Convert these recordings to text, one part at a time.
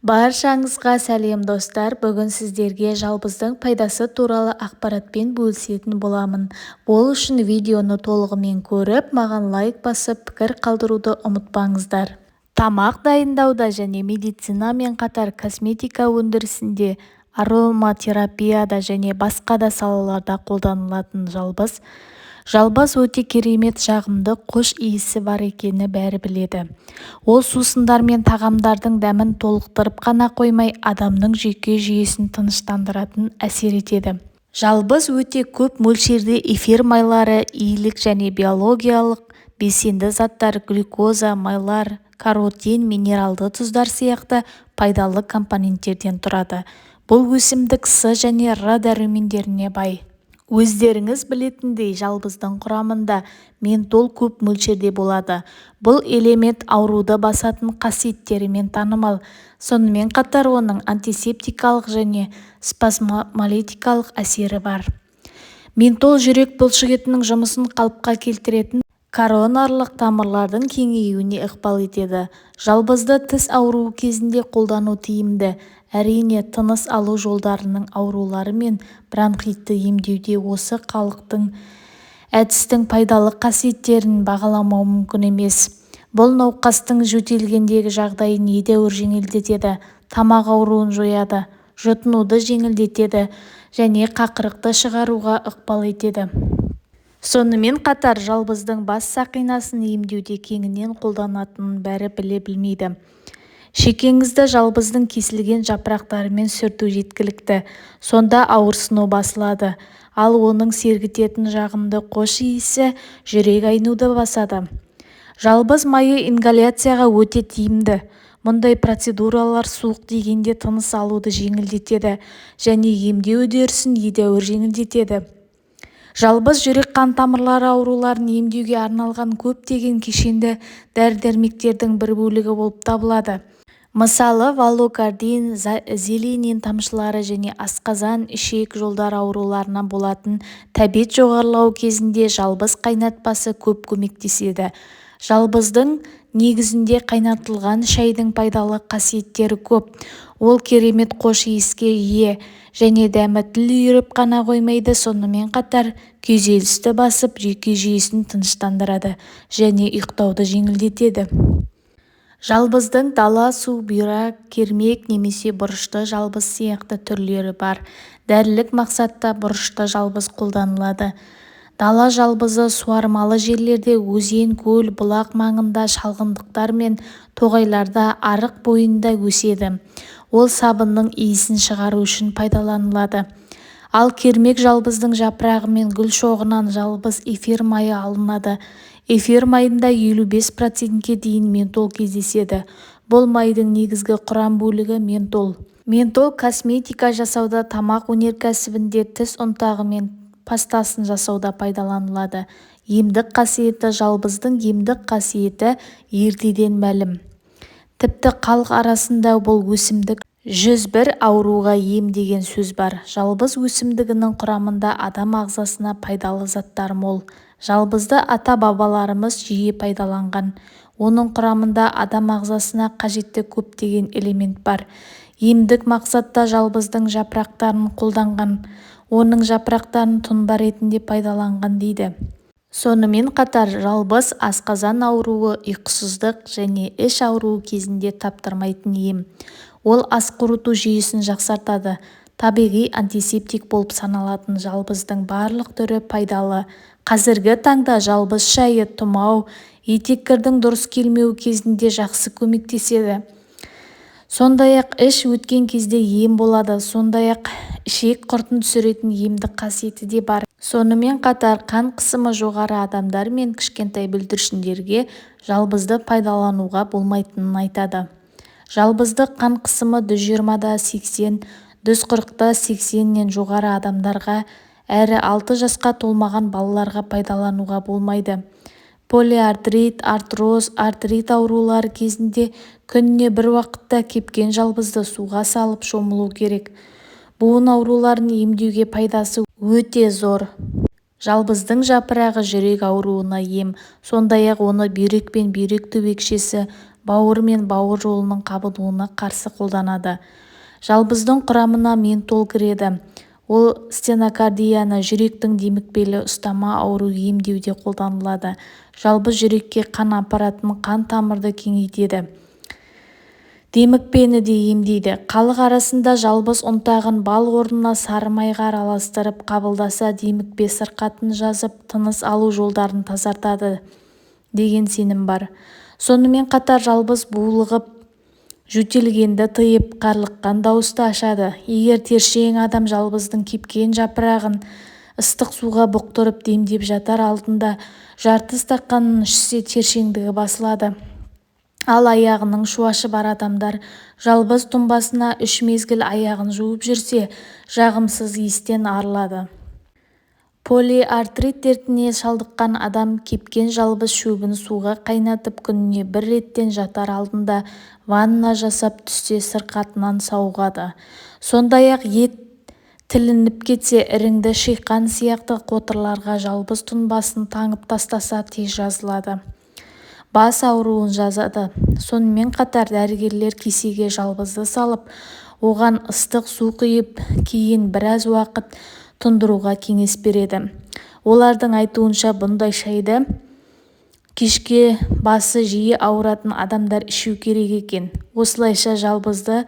Баршаңызға сәлем, достар! Бүгін сіздерге жалбыздың пайдасы туралы ақпаратпен бөлісетін боламын. Ол үшін видеоны толығымен көріп, маған лайк басып, пікір қалдыруды ұмытпаңыздар. Тамақ дайындауда және медицинамен қатар косметика өндірісінде, ароматерапияда және басқа да салаларда қолданылатын жалбыз. Жалбыз өте керемет жағымды қош иісі бар екені бәрі біледі. Ол сусындар мен тағамдардың дәмін толықтырып қана қоймай, адамның жүйке жүйесін тыныштандыратын әсер етеді. Жалбыз өте көп мөлшерде эфир майлары, илік және биологиялық белсенді заттар, глюкоза, майлар, каротин, минералды тұздар сияқты пайдалы компоненттерден тұрады. Бұл өсімдік С және Р дәрумендеріне бай. Өздеріңіз білетіндей, жалбыздың құрамында ментол көп мөлшерде болады. Бұл элемент ауруды басатын қасиеттерімен танымал. Сонымен қатар оның антисептикалық және спазмолитикалық әсері бар. Ментол жүрек бұлшықетінің жұмысын қалыпқа келтіретін коронарлық тамырлардың кеңеюіне ықпал етеді. Жалбызды тіс ауруы кезінде қолдану тиімді. Әрине, тыныс алу жолдарының аурулары мен бронхитті емдеуде осы халықтық әдістің пайдалы қасиеттерін бағаламау мүмкін емес. Бұл науқастың жөтелгендегі жағдайын едәуір жеңілдетеді, тамақ ауруын жояды, жұтынуды жеңілдетеді және қақырықты шығаруға ықпал етеді. Сонымен қатар жалбыздың бас сақинасын емдеуде кеңінен қолданатынын бәрі біле білмейді. Шекеңізді жалбыздың кесілген жапырақтарымен сүрту жеткілікті. Сонда ауырсыну басылады. Ал оның сергітетін жағымды қош иісі жүрек айнуды басады. Жалбыз майы ингаляцияға өте тиімді. Мұндай процедуралар суық тигенде тыныс алуды жеңілдетеді және емдеу үдерісін едәуір жеңілдетеді. Жалбыз жүрек-қан тамырлары ауруларын емдеуге арналған көптеген кешенді дәрі-дәрмектердің бір бөлігі болып табылады. Мысалы, валокордин, зеленин тамшылары және асқазан, ішек жолдары ауруларынан болатын тәбет жоғарылауы кезінде жалбыз қайнатпасы көп көмектеседі. Жалбыздың негізінде қайнатылған шайдың пайдалы қасиеттері көп. Ол керемет қош иіске ие және дәмі тіл үйіріп қана қоймайды, сонымен қатар күйзелісті басып, жүйке жүйесін тыныштандырады және ұйықтауды жеңілдетеді. Жалбыздың дала, су бұйра, кермек немесе бұрышты жалбыз сияқты түрлері бар. Дәрілік мақсатта бұрышты жалбыз қолданылады. Дала жалбызы суармалы жерлерде, өзен, көл, бұлақ маңында, шалғындықтар мен тоғайларда, арық бойында өседі. Ол сабынның иісін шығару үшін пайдаланылады. Ал кермек жалбыздың жапырағы мен гүл шоғынан жалбыз эфир майы алынады. Эфир майында 55%-ке дейін ментол кездеседі. Бұл майдың негізгі құрам бөлігі ментол. Ментол косметика жасауда, тамақ өнеркәсібінде, тіс ұнтағы мен пастасын жасауда пайдаланылады. Емдік қасиеті Жалбыздың емдік қасиеті ертеден мәлім. Тіпті халық арасында бұл өсімдік 101 ауруға ем деген сөз бар. Жалбыз өсімдігінің құрамында адам ағзасына пайдалы заттар мол. Жалбызды ата-бабаларымыз жиі пайдаланған. Оның құрамында адам ағзасына қажетті көптеген элемент бар. Емдік мақсатта жалбыздың жапырақтарын қолданған. Оның жапырақтарын тұнба ретінде пайдаланған дейді. Сонымен қатар жалбыз асқазан ауруы, ұйқысыздық және іш ауруы кезінде таптырмайтын ем. Ол ас қорыту жүйесін жақсартады. Табиғи антисептик болып саналатын жалбыздың барлық түрі пайдалы. Қазіргі таңда жалбыз шайы тұмау, етеккірдің дұрыс келмеуі кезінде жақсы көмектеседі. Сондай-ақ іш өткен кезде ем болады. Сондай-ақ ішек құртын түсіретін емдік қасиеті де бар. Сонымен қатар қан қысымы жоғары адамдар мен кішкентай бүлдіршіндерге жалбызды пайдалануға болмайтынын айтады. Жалбызды қан қысымы 120 да 80, 140 да 80-нен жоғары адамдарға әрі 6 жасқа толмаған балаларға пайдалануға болмайды. Полиартрит, артроз, артрит аурулары кезінде күніне бір уақытта кепкен жалбызды суға салып шомылу керек. Буын ауруларын емдеуге пайдасы өте зор. Жалбыздың жапырағы жүрек ауруына ем. Сондай-ақ оны бүйрек пен бүйрек түбекшесі, Бауыр мен бауыр жолының қабынуына қарсы қолданады. Жалбыздың құрамына ментол кіреді. Ол стенокардияны, жүректің демікпелі ұстама ауру емдеуде қолданылады. Жалбыз жүрекке қан апаратын қан тамырды кеңейтеді. Демікпені де емдейді. Халық арасында жалбыз ұнтағын бал орнына сары майға араластырып қабылдаса демікпе сырқатын жазып, тыныс алу жолдарын тазартады деген сенім бар. Сонымен қатар жалбыз булығып жөтелгенді тыйып, қарлыққан дауысты ашады. Егер тершең адам жалбыздың кепкен жапырағын ыстық суға бұқтырып демдеп жатар алдында жарты стақанын ішсе тершеңдігі басылады. Ал аяғының шуашы бар адамдар жалбыз тұнбасына 3 мезгіл аяғын жуып жүрсе, жағымсыз иістен арылады. Полиартрит дертіне шалдыққан адам кепкен жалбыз шөбін суға қайнатып күніне бір реттен жатар алдында ванна жасап түссе сырқатынан сауығады. Сондай-ақ ет тілініп кетсе, іріңді шиқан сияқты қотырларға жалбыз тұнбасын таңып тастаса тез жазылады. Бас ауруын жазады. Сонымен қатар дәрігерлер кесеге жалбызды салып, оған ыстық су құйып, кейін біраз уақыт тұндыруға кеңес береді. Олардың айтуынша, бұндай шайды кешке басы жиі ауыратын адамдар ішу керек екен. Осылайша жалбызды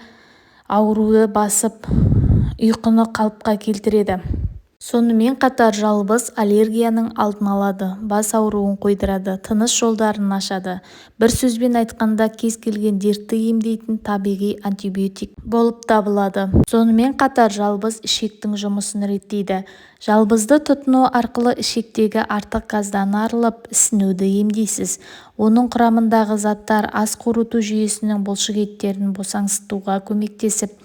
ауруды басып, ұйқыны қалыпқа келтіреді. Сонымен қатар жалбыз аллергияның алдын алады, бас ауруын қойдырады, тыныс жолдарын ашады. Бір сөзбен айтқанда, кез келген дертті емдейтін табиғи антибиотик болып табылады. Сонымен қатар жалбыз ішектің жұмысын реттейді. Жалбызды тұтыну арқылы ішектегі артық газдан арылып, ісінуді емдейсіз. Оның құрамындағы заттар ас қорыту жүйесінің бұлшықеттерін босаңсытуға көмектесіп,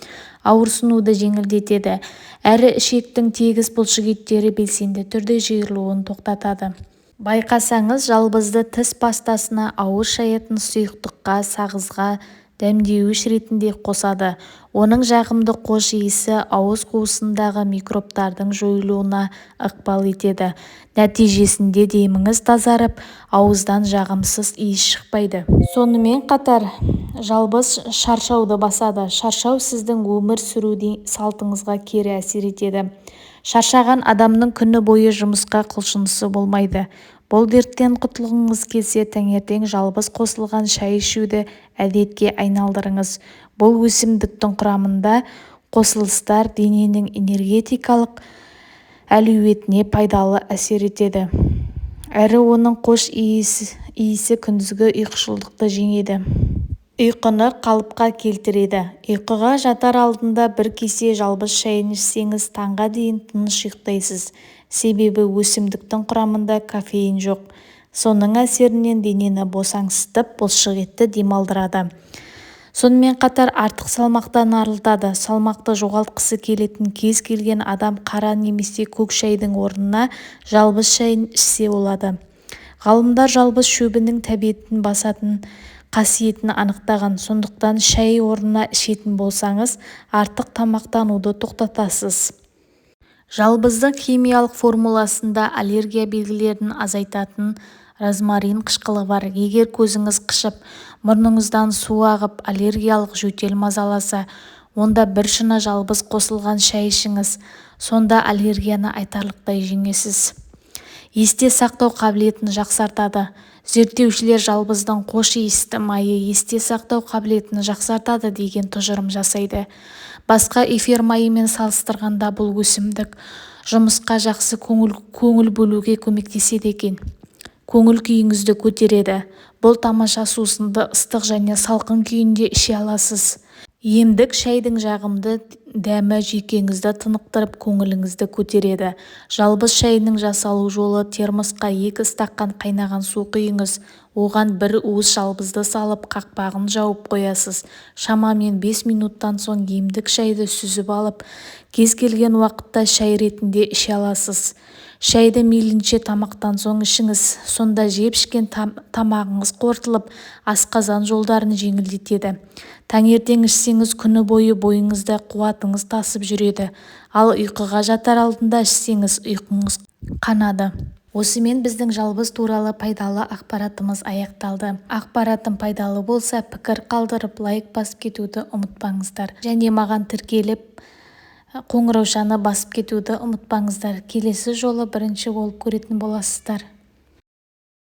ауырсынуды жеңілдетеді. Әрі ішектің тегіс бұлшықеттері белсенді түрде жиырылуын тоқтатады. Байқасаңыз, жалбызды тіс пастасына, ауыз шаятын сұйықтыққа, сағызға дәмдеуіш ретінде қосады. Оның жағымды қош иісі ауыз қуысындағы микробтардың жойылуына ықпал етеді. Нәтижесінде деміңіз тазарып, ауыздан жағымсыз иіс шықпайды. Сонымен қатар жалбыз шаршауды басады. Шаршау сіздің өмір сүру салтыңызға кері әсер етеді. Шаршаған адамның күні бойы жұмысқа құлшынысы болмайды. Бұл дерттен құтылғыңыз келсе, таңертең жалбыз қосылған шай ішуді әдетке айналдырыңыз. Бұл өсімдіктің құрамында қосылыстар дененің энергетикалық әлеуетіне пайдалы әсер етеді. Әрі оның қош иісі күндізгі ұйқышылдықты жеңеді. Ұйқыны қалыпқа келтіреді. Ұйқыға жатар алдында бір кесе жалбыз шайын ішсеңіз, таңға дейін тыныш ұйықтайсыз. Себебі өсімдіктің құрамында кофеин жоқ. Соның әсерінен денені босаңсытып, бұлшықетті демалдырады. Сонымен қатар артық салмақтан арылтады. Салмақты жоғалтқысы келетін кез келген адам қара немесе көк шайдың орнына жалбыз шайын ішсе болады. Ғалымдар жалбыз шөбінің тәбетін басатын қасиетін анықтаған. Сондықтан шай орнына ішетін болсаңыз, артық тамақтануды тоқтатасыз. Жалбыздың химиялық формуласында аллергия белгілерін азайтатын розмарин қышқылы бар. Егер көзіңіз қышып, мұрныңыздан су ағып, аллергиялық жөтел мазаласа, онда бір шыны жалбыз қосылған шай ішіңіз. Сонда аллергияны айтарлықтай жеңесіз. Есте сақтау қабілетін жақсартады. Зерттеушілер жалбыздың қош иісті майы есте сақтау қабілетін жақсартады деген тұжырым жасайды. Басқа эфир майымен салыстырғанда бұл өсімдік жұмысқа жақсы көңіл бөлуге көмектеседі екен. Көңіл күйіңізді көтереді. Бұл тамаша сусынды ыстық және салқын күйінде іше аласыз. Емдік шайдың жағымды дәмі жүйкеңізді тынықтырып, көңіліңізді көтереді. Жалбыз шайының жасалу жолы: термосқа 2 стақан қайнаған су құйыңыз. Оған бір уыс жалбызды салып, қақпағын жауып қоясыз. Шамамен 5 минуттан соң емдік шайды сүзіп алып, кез келген уақытта шай ретінде іше аласыз. Шайды мейлінше тамақтан соң ішіңіз. Сонда жеп-ішкен тамағыңыз қорытылып, асқазан жолдарын жеңілдетеді. Таңертең ішсеңіз, күні бойы бойыңызда қуатыңыз тасып жүреді. Ал ұйқыға жатар алдында ішсеңіз, ұйқыңыз қанады. Осымен біздің жалбыз туралы пайдалы ақпаратымыз аяқталды. Ақпаратым пайдалы болса, пікір қалдырып, лайк басып кетуді ұмытпаңыздар. Және маған тіркеліп, қоңыраушаны басып кетуді ұмытпаңыздар. Келесі жолы бірінші болып көретін боласыздар.